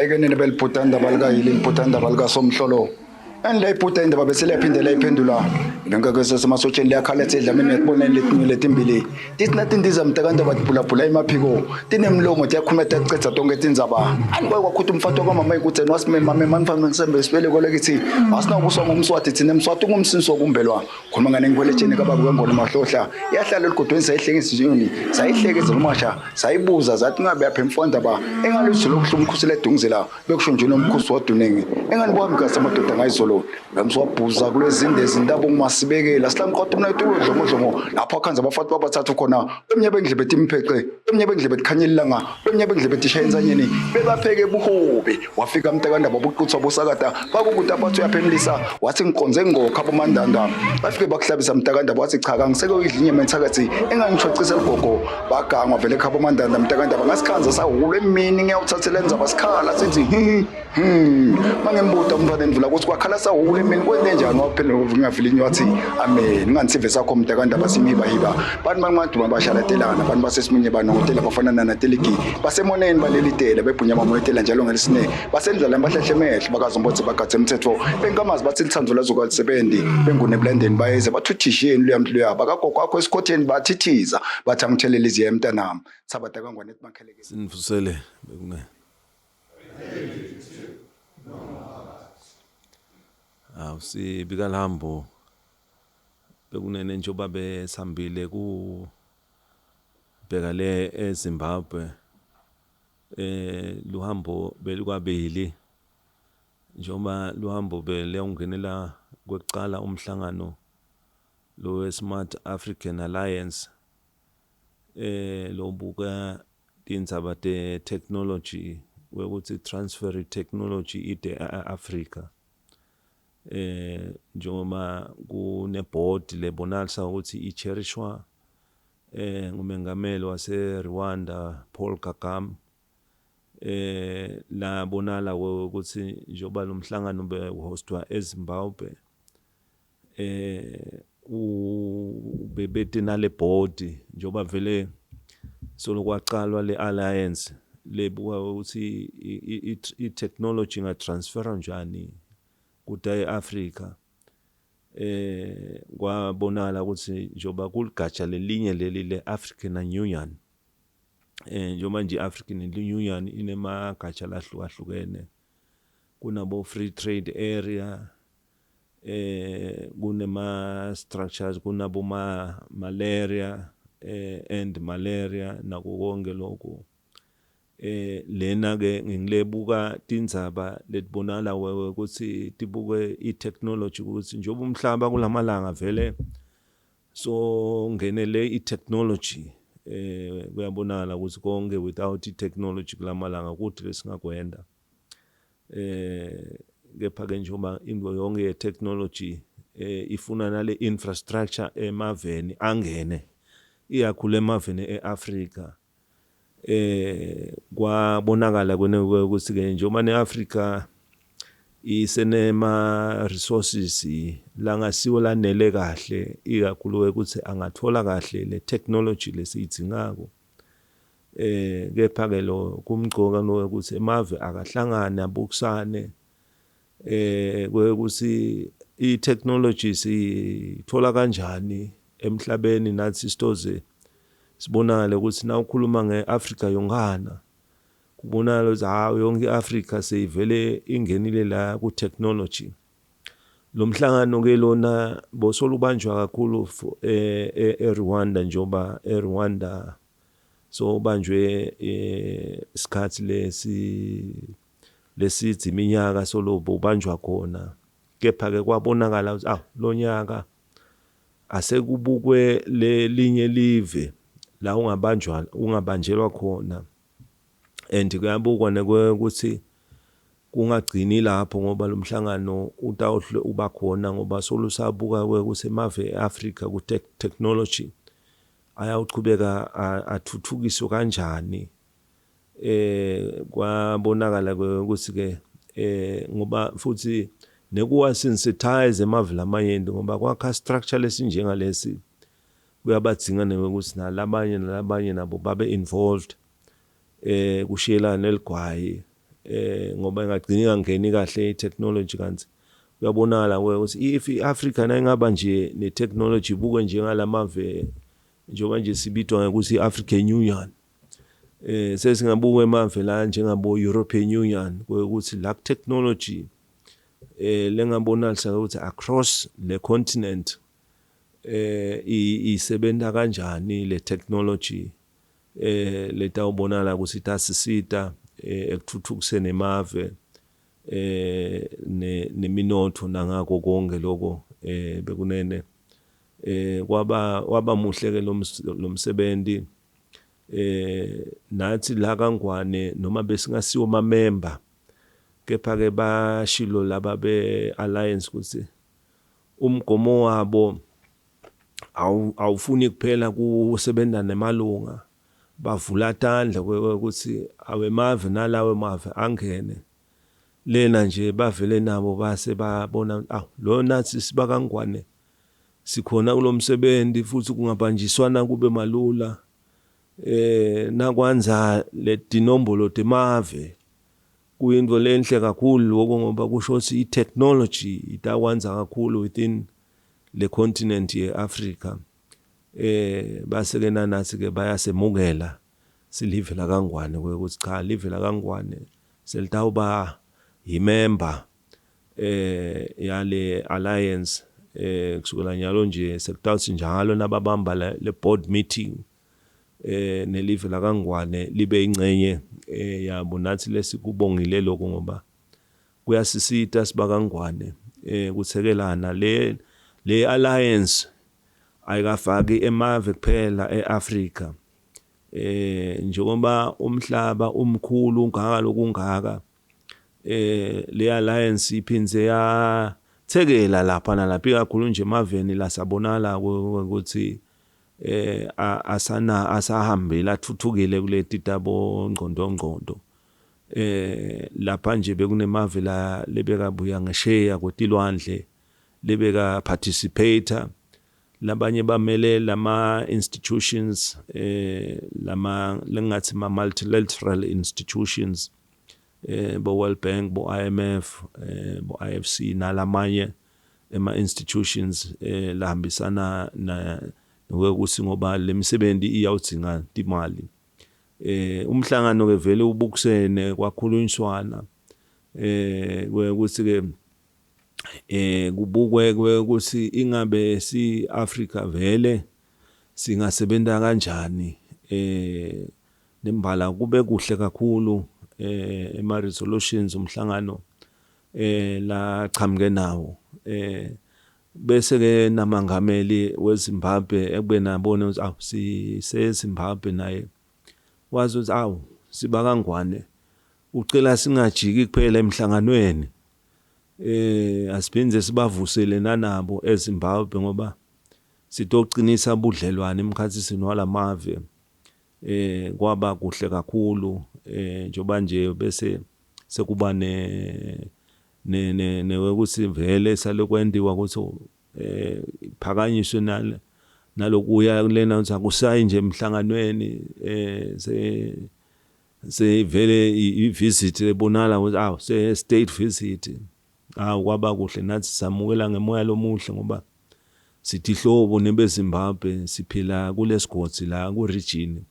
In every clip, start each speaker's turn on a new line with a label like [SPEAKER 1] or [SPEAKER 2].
[SPEAKER 1] Ekenene belibhuda indaba likayili libhuda indaba likasomhlolo. And leyibhuda indaba bese liyaphinde layiphendula. Lenkeke sesemasotsheni liyakhala ethi edlamini ekuboneni letinye letimbili. Tithi natindiza mntakandaba tibhulabhula emaphiko. Tinemlomo tiyakhuluma tiyacedza tonke tindzaba. Ani kwaye kwakhuta umfati wakwamama ikudzeni wasimema mema nifana nisembe sibeleko lekithi. Asinawubuswa ngumswati thina mswati ungumsinsi wokumbelwa. Khuluma ngane ngikhweletsheni kababa kwengona mahlohla. Yahlala eligodweni sayihlekisa inyoni. Sayihlekeza umasha. Sayibuza zathi ngabe yapha imfonda ba engaluzulu okuhle umkhusi ledunguzela bekusho nje nomkhusi waduningi. Engani kwami gasa amadoda ngayizolo. Ngamsi wabhuza kulezinde izindaba ungumasibekela. Silamqoda umna itulo dlomo dlomo. Lapho akhanza abafati babathathu khona. Emnye bendlebe timphece, emnye bendlebe tikhanyela ilanga, emnye bendlebe tishaya insanyeni. Bebapheke buhobe. Wafika mntakandaba buquthwa busakata. Bakukuta bathi uyaphemlisa. Wathi ngiqonze ngokha bomandanda. Bafike bakuhlabisa mntakandaba wathi cha kangiseke uyidla inyama ethakathi engangishwaqisa ligogo. Bagangwa vele khabo mandanda mntakandaba ngasikhanza sahulwa emini ngiyawuthathela endzaba sikhala sithi hi Mangembuta umntwana endvula ukuthi kwakhala sahula emini kwente njani waphendula ngavilinywa wathi amen nganisive sakho mntakandaba simihibahiba. Bantu banqaduma bashalatelana abantu basesimunye banongotela bafana nanateligi basemoneni balelitela bebhunya bamoyetela njalo ngelisine basendlala bahlahle emehlo bakazombothe bagadze emthetho benkamazi bathi lithando lazokalisebenzi bengune ebulandeni bayeze bathuthisheni luyamhluya bakagogo akho esikhotheni bathithiza bathi angithelele iziya emntanami sabata kangwane ethi makheleke
[SPEAKER 2] Sinivusele bekune. Awu sibika lihambo bekunene njengoba besihambile ku bheka le eZimbabwe eh luhambo belukwabili njengoba luhambo beliyongenela kwekuqala umhlangano lo we-Smart African Alliance eh lobuka tindzaba te-technology wekuthi transfer technology ide e-Africa eh njengoba kune board lebonalisa ukuthi icherishwa eh ngumengameli wase Rwanda Paul Kagame eh la bonala ukuthi njengoba lo mhlangano bewuhostwa eZimbabwe eh ubebete nale board njengoba vele solo kwaqalwa le alliance lebuka ukuthi i-technology ingatransfera njani kuda e-Afrika eh kwabonakala ukuthi njengoba kuligatsha lelinye leli le-African Union eh njengoba nje i-African Union inemagatsha lahlukahlukene kunabo free trade area eh kunema structures kunabo ma malaria eh and malaria nako konke lokho eh lena ke ngilebuka tindzaba letibonakala wewe ukuthi tibuke i-technology ukuthi njengoba umhlaba kulamalanga vele so ngenele i-technology eh kuyabonakala ukuthi konke without i-technology kulamalanga kuthi lesingakwenda eh kepha ke njengoba into yonke ye technology eh ifuna nale infrastructure emaveni angene iyakhula emaveni eAfrica eh kwabonakala kwene ukuthi ke njengoba neAfrica isenema resources langasiwo lanele kahle ikakhulu ukuthi angathola kahle le technology lesiyidingako Eh kepha ke lo kumgcoka ukuthi emave akahlangane abukisane eh ukuthi i-technology sithola kanjani emhlabeni nathi sitoze sibonakale ukuthi na ukhuluma nge-Afrika yonkana kubonakala ukuthi hawu yonke i-Afrika seyivele ingenile la ku-technology. Lo mhlangano ke lona bosolubanjwa kakhulu e-Rwanda njengoba e-Rwanda so ubanjwe isikhathi lesi lesithi iminyaka solobo ubanjwa khona kepha ke kwabonakala ukuthi aw lonyaka asekubukwe lelinye live la ungabanjwa ungabanjelwa khona and kuyabukwa ukuthi kungagcini lapho ngoba lo mhlangano utawuhle uba khona ngoba solusabuka ukuthi emave e-Afrika ku-technology ayawuchubeka athuthukiswe kanjani eh kwabonakala ukuthi ke eh ngoba futhi nekuwa sensitize emave lamanyenti ngoba kwakha structure lesinjengalesi kuyabadzinga nekuthi nalabanye nalabanye nabo babe involved eh kushiyelana neligwayi. eh ngoba ingagcina ingangeni kahle i-technology kanti kuyabonakala ukuthi if i-Africa nayingaba nje ne-technology ibuke njengalamave njengoba nje sibitwa ngokuthi i-African Union eh sesingabuka emave la njengabo European Union ukuthi la technology eh lengabonalisa ukuthi across le continent eh isebenta kanjani le technology eh letawubonakala ukuthi itasisita eh, ekuthuthukiseni emave eh neminotho nangako konke lokho eh bekunene eh kwaba waba muhle ke lomsebenzi eh nathi la kaNgwane noma besingasiwo ama member kepha ke bashilo laba be alliance ukuthi umgomo wabo awufuni kuphela kusebenza nemalunga bavula tandla ukuthi awemave nalawe mave angene lena nje bavele nabo base babona aw lo nathi sibakangwane sikhona kulomsebenzi futhi kungabanjiswana kube malula eh nakwanza le dinombolo temave kuyinto lenhle kakhulu lokho ngoba kusho ukuthi i-technology itakwanza kakhulu within le continent ye-Africa eh base ke nanathi ke bayasemukela silive lakaNgwane ukuthi cha live lakaNgwane selitawuba yimember eh yale alliance eh kusukela nyalo nje sekutawuthi njalo nababamba le board meeting eh nelive lakaNgwane libe ingcenye eh yabo nathi lesikubongile lokho ngoba kuyasisita sibakaNgwane eh kuthekelana le le alliance ayikafaki emave kuphela eAfrica eh njengoba umhlaba umkhulu ungaka lokungaka eh le alliance iphindze yathekela lapha nalapha ikakhulu nje emaveni lasabonala ukuthi eh asana asahambile athuthukile kuleti tabo ngqondo ngqondo eh lapha nje bekunemave la lebekabuya ngesheya kwetilwandle lebeka participator labanye bamele lama institutions eh lama lengathi ma multilateral institutions eh bo World Bank bo IMF eh bo IFC nalamanye ema institutions eh lahambisana na nokuthi ngoba lemisebenzi iyawudzinga imali eh umhlangano ke vele ubukusene kwakhulunyiswana eh ukuthi ke eh kubukwe ukuthi ingabe si Africa vele singasebenza kanjani eh nembala kube kuhle kakhulu eh ema resolutions umhlangano eh la chamuke nawo eh bese ke namangameli weZimbabwe ekube nabona ukuthi awu sise Zimbabwe naye wazi ukuthi awu sibakangwane ucela singajiki kuphela emhlanganweni eh asiphinde sibavusele nanabo eZimbabwe ngoba sitoqinisa ubudlelwane emkhathini walamave eh kwaba kuhle kakhulu eh njoba nje bese sekuba ne ne ne newekuthi vele salokwendiwa ukuthi eh phakanyiswe nale nalokuya kulena ukuthi akusayi nje emhlanganweni eh se seyivele i-visit ebonakala ukuthi awu se state visit awu kwaba kuhle nathi samukela ngemoya lomuhle ngoba sithi hlobo nebeZimbabwe siphila kulesigodzi la ku region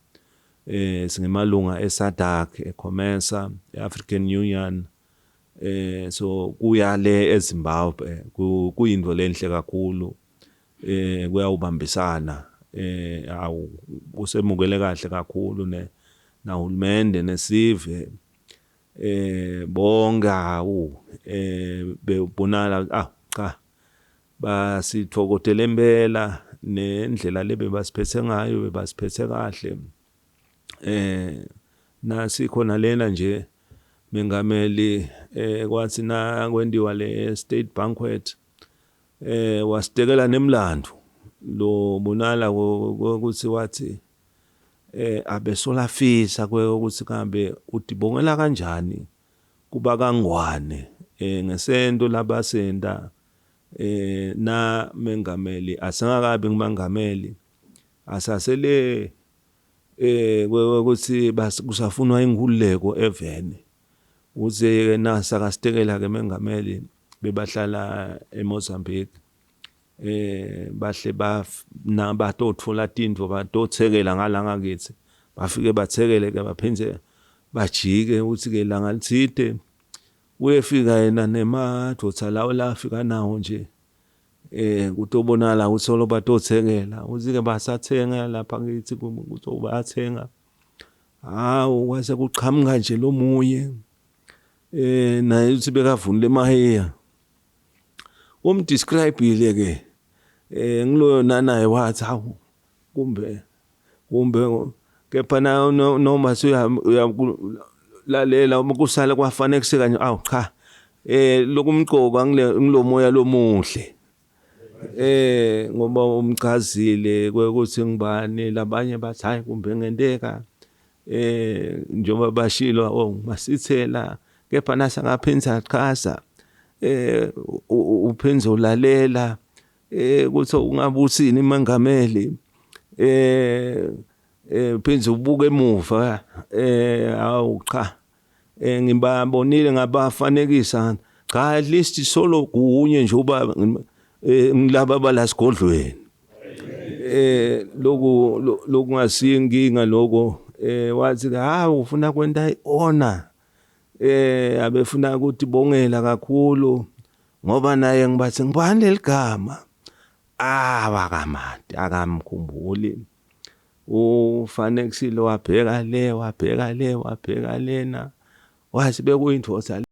[SPEAKER 2] eh singemalunga eSADC eCOMESA eAfrican Union eh so kuya le eZimbabwe kuyinto lenhle kakhulu eh kuyawubambisana eh awu usemukele kahle kakhulu ne nahulumende nesive eh bonke awu eh bebonala ah cha basithokotele impela nendlela lebe basiphethe ngayo bebasiphethe kahle eh nasikhona lena nje mengameli eh kwathi na kwendiwa le state banquet eh wasitekela nemlando lo bonala ukuthi wathi eh abesolafisa ukuthi kambe udibongela kanjani kuba kangwane eh ngesento labasenda eh na mengameli asingakabi ngumangameli asasele eh ukuthi kusafunwa inkululeko eveni. Uze-ke nasa kasitekela-ke mengameli bebahlala eMozambique eh bahle ba batotfola tintfo batotsekela ngala ngakithi bafike batsekele ke baphindze bajike uthi ke langa litsite uyefika yena nemadvodza lawo lafika nawo nje eh kutobonakala ukuthi solo batotsekela uthi ke basathenga lapha kithi kuthi bayathenga hawu kwase kuqhamuka nje lomunye eh naye uthi bekavunule emaheya umdescribe-ile ke eh ngiloyo nanaye wathi hawu kumbe kumbe kepha na noma suyalalela uma kusale kwafanekiseka nje awu cha eh lokumqoka ngilomoya lomuhle eh ngoba umchazile ukuthi ngibani labanye bathi hayi kumbe ngenteka eh njengoba bashilo oh masithela kepha nasa ngaphinda chaza eh uphinda ulalela eh ukuthi ungabe uthini mengameli eh eh phinde ubuke emuva eh awu cha eh ngibabonile ngabafanekisa cha at least solo kunye nje uba eh, ngilaba bala sigodlweni eh loku lokungasiyinkinga lokho eh wathi ha ufuna kwenta iona eh abefuna ukuthi bongela kakhulu ngoba naye ngibathi ngibani leligama ah wakamati akamkhumbuli ufanekisile wabheka le wabheka le wabheka lena wathi bekuyindoda.